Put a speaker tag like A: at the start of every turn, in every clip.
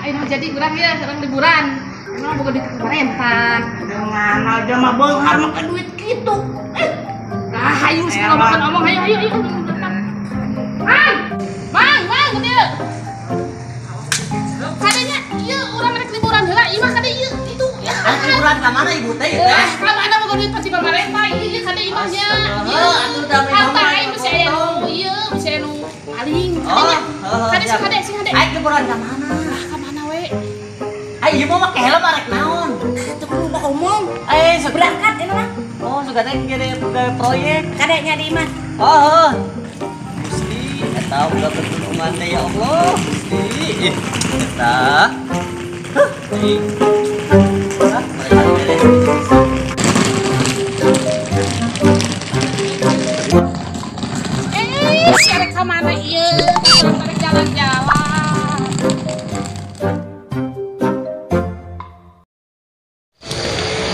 A: Ayo jadi urang ya urang liburan. Emang boga duit pemerintah.
B: Dengan aja mah beunghar make duit kitu.
A: Ah, hayu segala makan omong hayu hayu hayu. Mang, mang, mang kieu. Kadenya ieu urang rek liburan heula, ieu mah kade ieu itu.
C: Liburan ka mana ibu teh ieu teh?
A: Ka mana boga duit pasti pemerintah ieu kade imahnya.
C: Heuh, atuh da
A: harta aing bisi aya nu ieu, bisi aya nu paling. Kadenya. Kade sing kade sing kade.
C: Aing liburan ka mana?
A: Ah, ka mana we?
C: Ai ieu mah make helm arek naon?
B: Teu kudu ngomong.
C: Eh,
B: berangkat ieu mah.
C: Oh, suka teh gede proyek.
B: Kadenya di imah.
C: Oh, heuh. Gusti, eta udah bertulungan teh ya Allah. Gusti. Ih, eta. Huh, ih. Hah, mereka beres.
A: Eh, si arek ka mana ieu? Arek jalan-jalan.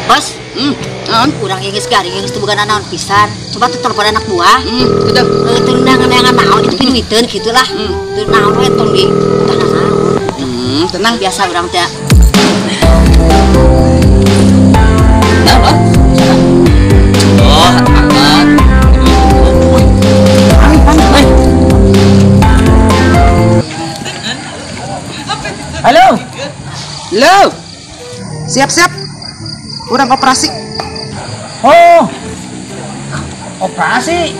D: Bos, naon urang ieu geus garing geus teu boga naon pisan. Coba tuh telepon anak buah.
A: Gitu.
D: Teu neangan naon itu piduiteun kitu lah. Teu naon we tong di tah naon.
A: Tenang
D: biasa urang teh.
C: Nah, Bos. Oh, angkat.
B: Halo. Halo. Siap-siap. Urang operasi.
E: Oh. Operasi.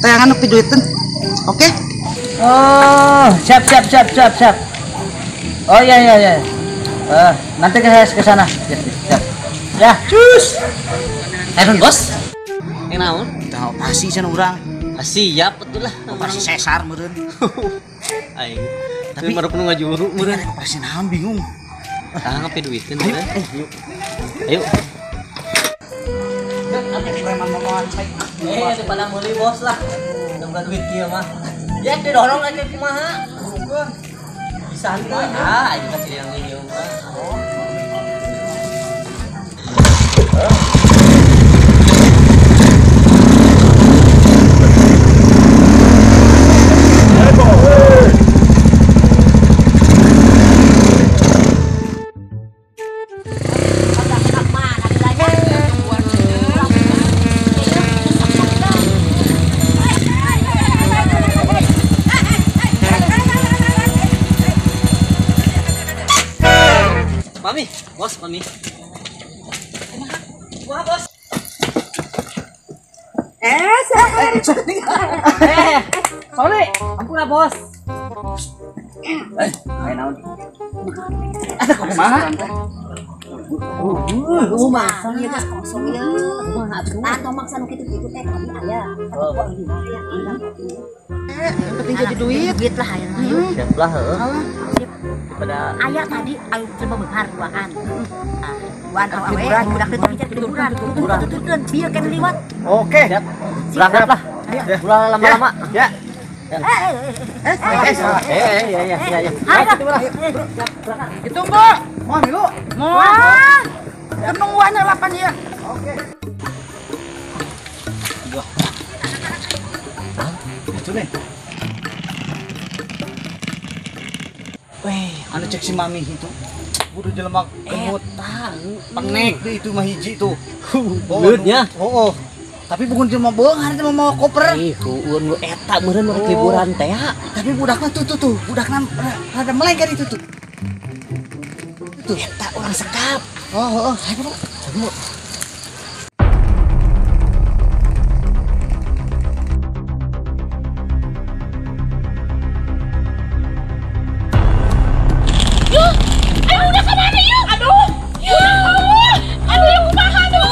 B: Tayangan nu piduiteun. Oke?
E: Oh, siap siap siap siap siap. Oh iya iya iya. Nanti saya ke sana. Siap, siap. Ya, cus.
C: Ayo bos. Yang naon?
E: Tah operasi cenah urang.
C: Ah, siap betul lah.
E: Operasi sesar meureun.
C: Aing. Tapi baru nu ngajuru meureun.
E: Operasi naon bingung.
C: Tah ngape duiteun meureun. Ayo. Ayo. Eh, daripada meuli bos lah. Nambah duit kieu mah. Ya didorong lagi kumaha? Bisa henteu. Ah, aing kasih yang ieu mah. Oh. Mami, bos, mami. Kumaha, bos?
E: Sorry, ampun lah, bos. Ayo naon? Atuh kumaha?
D: Kumaha? Ieu geus kosong ieu. Kumaha atuh? Tah tong maksa nu kitu-kitu teh tadi aya.
B: Yang penting jadi duit.
D: Duit lah aya.
C: Siap lah, heuh. Pada
D: aya tadi ayo coba beunghar duaan. Duaan awewe budak teh pikir liburan. Tuturkeun bieu kan liwat.
E: Oke.
C: Siap. Berangkat lah. Ulah lama-lama.
E: Ya.
C: Ya ya ya ya.
B: Ditunggu.
E: Mau milu?
B: Mau. Nungguannya 8 ya.
E: Oke.
C: Dua.
E: Itu nih. Weh, anu cek si mami itu. Kudu jelema gemut, penek deh itu mah hiji tuh.
C: Leutnya.
E: Oh, oh. Tapi bukan jelema beunghar itu mah mawa koper.
C: Ih, hueun nu eta meureun rek liburan teh.
E: Tapi budakna tuh tuh tuh, budakna rada meleng kan itu tuh. Tuh.
C: Eta orang sekap.
E: Oh, oh, ayo bro.
C: Ayo.
A: Ayo udah kemana yuk? Aduh, ya Allah. Aduh, yang kumaha tuh.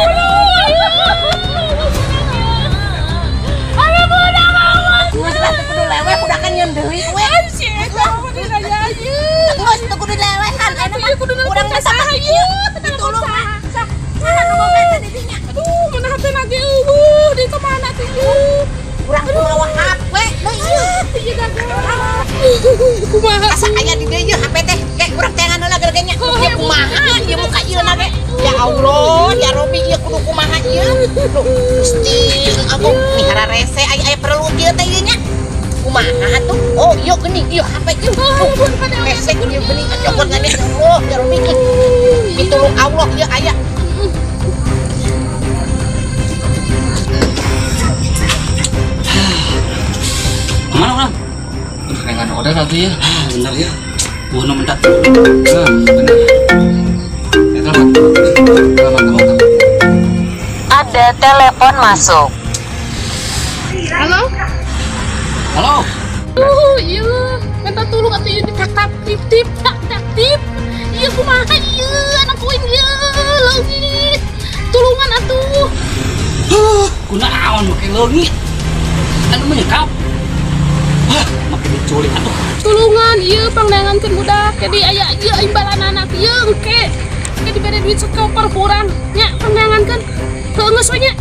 A: Aduh, budak awas.
B: Geus lah teu kudu leweh budak kan nyeun deui we.
A: Si eta mah kudu nanya ieu.
D: Geus teu kudu lewehan
A: Atuh ieu kudu
D: urang
A: nelpon ka saha ieu?
D: Ditulung.
A: Saha nu
F: Kumaha atuh? Oh, ieu geuning ieu HP ieu. Pesek ieu geuning cokot ngani Allah ya Rabbi. Pitulung Allah ieu aya.
C: Kemana orang? Dengan order satu ya. Bener ya. Buah nomor 4. Bener. Selamat.
G: Ada telepon masuk.
A: Halo?
C: Halo.
A: Iya, minta tolong atuh ieu dikakap tip tak tip. Iya kumaha ieu anak kuing ieu leungit. Tulungan atuh.
C: Kunaon make leungit? Anu menyekap. Wah, make diculik atuh.
A: Tulungan ieu pangdangankeun budak jadi aya ieu imbalan anak ieu engke. Engke dibere duit sekoper kurang nya pangdangankeun. Heuh geus we nya.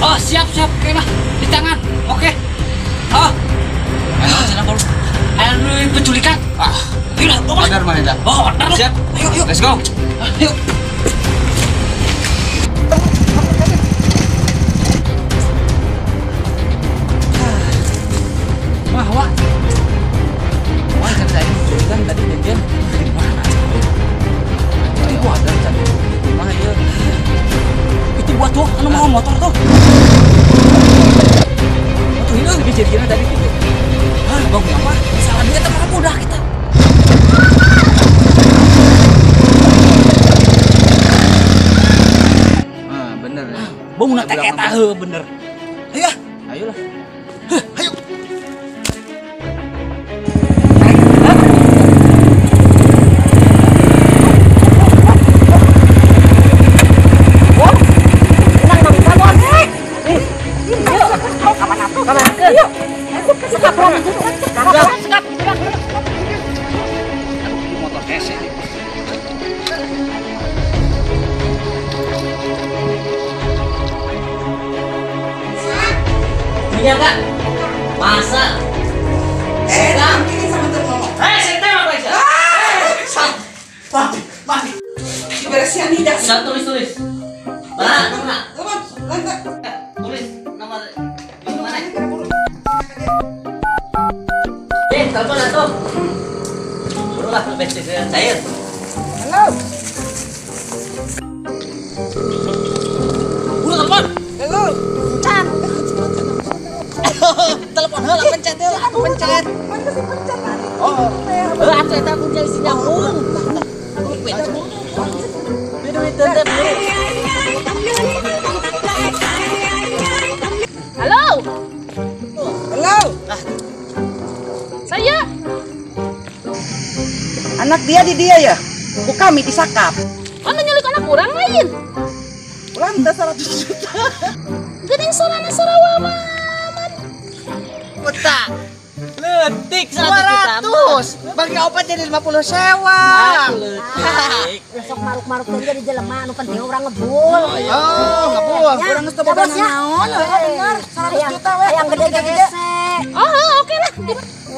C: Oh, siap oke lah di tangan. Oke. Oh. Ayo sana bol. Ayo dulu penculikan. Ah, ayo lah, order mana dah? Oh, order. Siap. Ayo, yuk. Let's go. Yuk. Wah, wah. Wah, kan saya penculikan tadi janjian di mana? Itu order tadi. Kumaha ieu? Itu buat tuh, anu mau motor tuh. Tuh ini lebih jadi tadi gitu. Hah, bang apa? Salah duit apa udah kita.
E: Ah, bener ya.
C: Bang udah tek eta heuh bener. Ayo.
E: Ayolah.
C: Ayo. Iya kak, masa?
B: Ini sama termomong.
C: Senta apa ya?
B: Mati. Dibersihan tidak.
C: Bisa tulis. Mana?
B: Lantai.
C: Tulis nomor mana? Telepon atuh. Buru lah, lebih cair.
B: Halo.
C: Buru telepon.
B: Halo.
D: Can.
C: Telepon heula pencet heula, aku pencet.
B: Mana sih pencet tadi?
C: Oh. Heuh atuh eta kunci isi nyambung. Duit tetep.
A: Halo.
B: Halo.
A: Saya.
B: Anak dia di dia ya? Ku kami disakap.
A: Mana nyulik anak kurang lain?
B: Ulang teh 100 juta.
A: Geuning sorana sorawa mah.
C: Peta. Letik 100 juta.
B: 200. Bagi opat jadi 50 sewa.
C: Letik.
D: Besok maruk-maruk teh jadi jelema anu penting urang ngebul.
B: Oh, ngebul. Urang geus teu boga naon. Heeh bener. 100 juta we.
D: Hayang gede gede.
A: Oh, oke lah.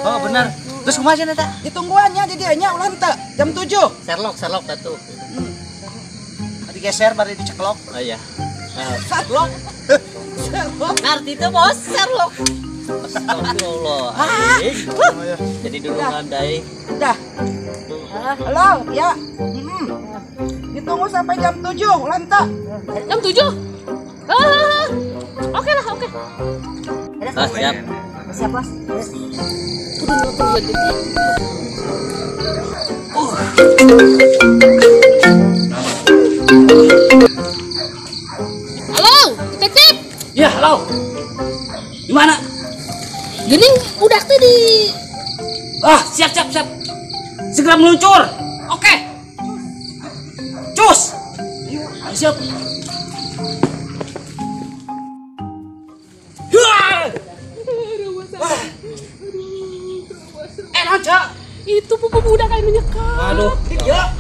C: Oh, bener. Terus kumaha cenah eta?
B: Ditungguannya di dieu nya ulah henteu. Jam 7.
C: Sherlock atuh.
B: Digeser bari diceklok.
C: Oh iya.
B: Sherlock. Sherlock.
C: Ngerti teu bos Sherlock. Astagfirullah. Jadi dulungan dai.
B: Udah. Halo, ya. Ditunggu sampai jam 7, ulah henteu.
A: Jam 7? Oke lah, oke.
C: Ah, siap.
D: Siap, Bos.
A: Halo, detektif.
C: Ya, halo. Di mana?
A: Gening udah tuh di.
C: Ah, siap. Segera meluncur. Oke. Cus. Siap.
A: Itu pupu budak kayak menyekap.
C: Aduh,
B: iya.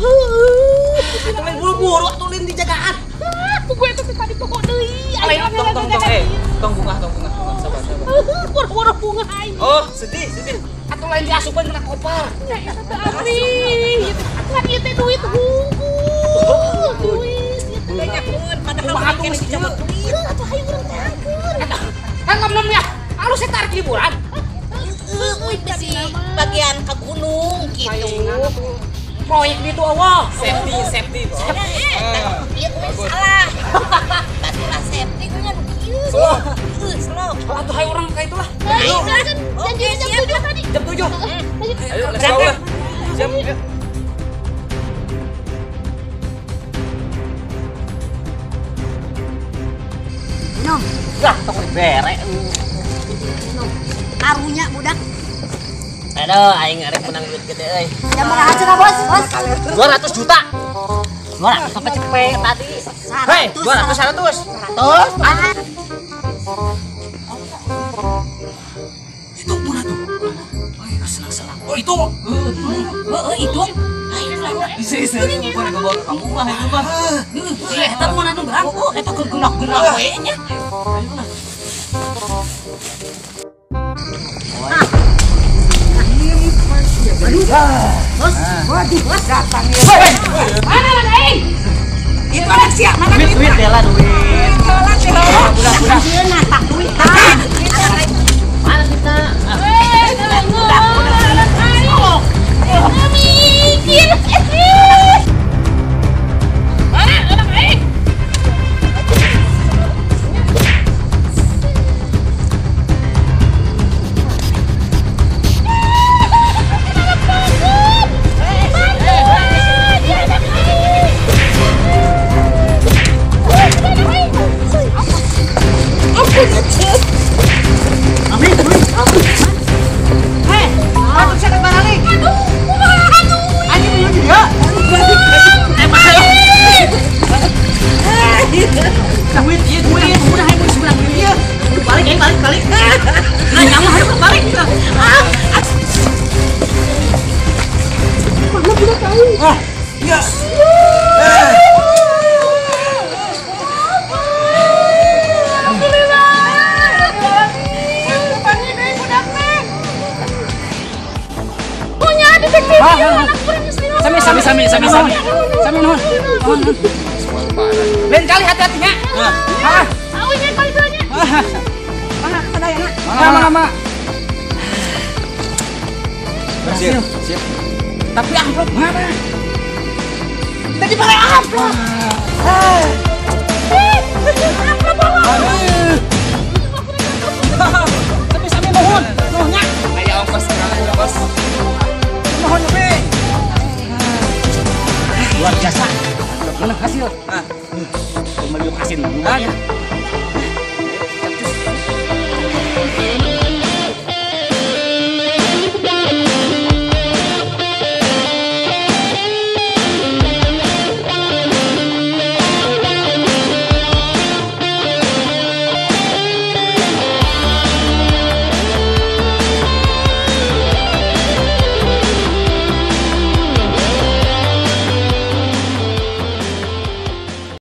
B: Atuh buru-buru atuh lin dijagaan.
A: Pupu itu tadi pokok deui.
E: Ayo, tong tong bunga, sabar.
A: Boro-boro bunga aing.
E: Oh, sedih.
C: Atuh lain diasupkeun kana kopar.
A: Nya eta teh ari. Ngan ieu teh duit hungkul. Duit ieu teh
B: banyakeun padahal
C: atuh geus
B: dicopot duit.
A: Atuh hayu urang teh angkeun.
C: Kan ngomong ya, alus eta arek liburan.
F: Kuing bisi bagian ka gunung gitu.
C: Proyek itu awal. Safety, safety.
F: Iya kuing salah. Batulah safety kuing anu kieu.
C: Slow.
F: Slow.
C: Atuh hayu urang ka itulah.
A: Ayo, janji jam 7 tadi.
C: Jam 7. Ayo, let's go lah. Siap.
D: Minum.
E: Lah, tong dibere.
D: Minum. Karunya budak.
E: Aduh, aing arek menang duit gede euy.
D: Jam berapa cenah, Bos? Bos.
E: 200 juta. 200 sampai cepet tadi. Hei, 200 100.
D: 100.
C: Itu mana tuh? Oh, senang-senang. Oh, itu.
D: Heeh, itu.
C: Bisa-bisa bukan ke bawah kampung mah itu mah.
D: Eta mana nu berang?
F: Oh, eta keur gerak-gerak we nya.
D: Bos,
B: waduh, datang ya.
A: Mana anak aing?
B: Itu anak siap, mana duit?
E: Duit lah duit.
B: Budak,
E: budak.
D: Sieuna tak duit tah.
E: Mana kita?
A: Budak, anak aing. Mikir. Mana anak aing?
C: Sami nuhun. Lain kali hati-hatinya. Hah.
A: Awi lain kali bilangnya.
B: Mana sadayana?
C: Mama.
E: Berhasil. Siap.
C: Tapi amplop mana?
B: Tadi pakai amplop.
A: Amplop bawa.
C: Sami nuhun. Nuhunnya.
E: Aya ongkos sekali ongkos.
C: Nuhun be. Luar biasa. Menang hasil. Meliuk hasil.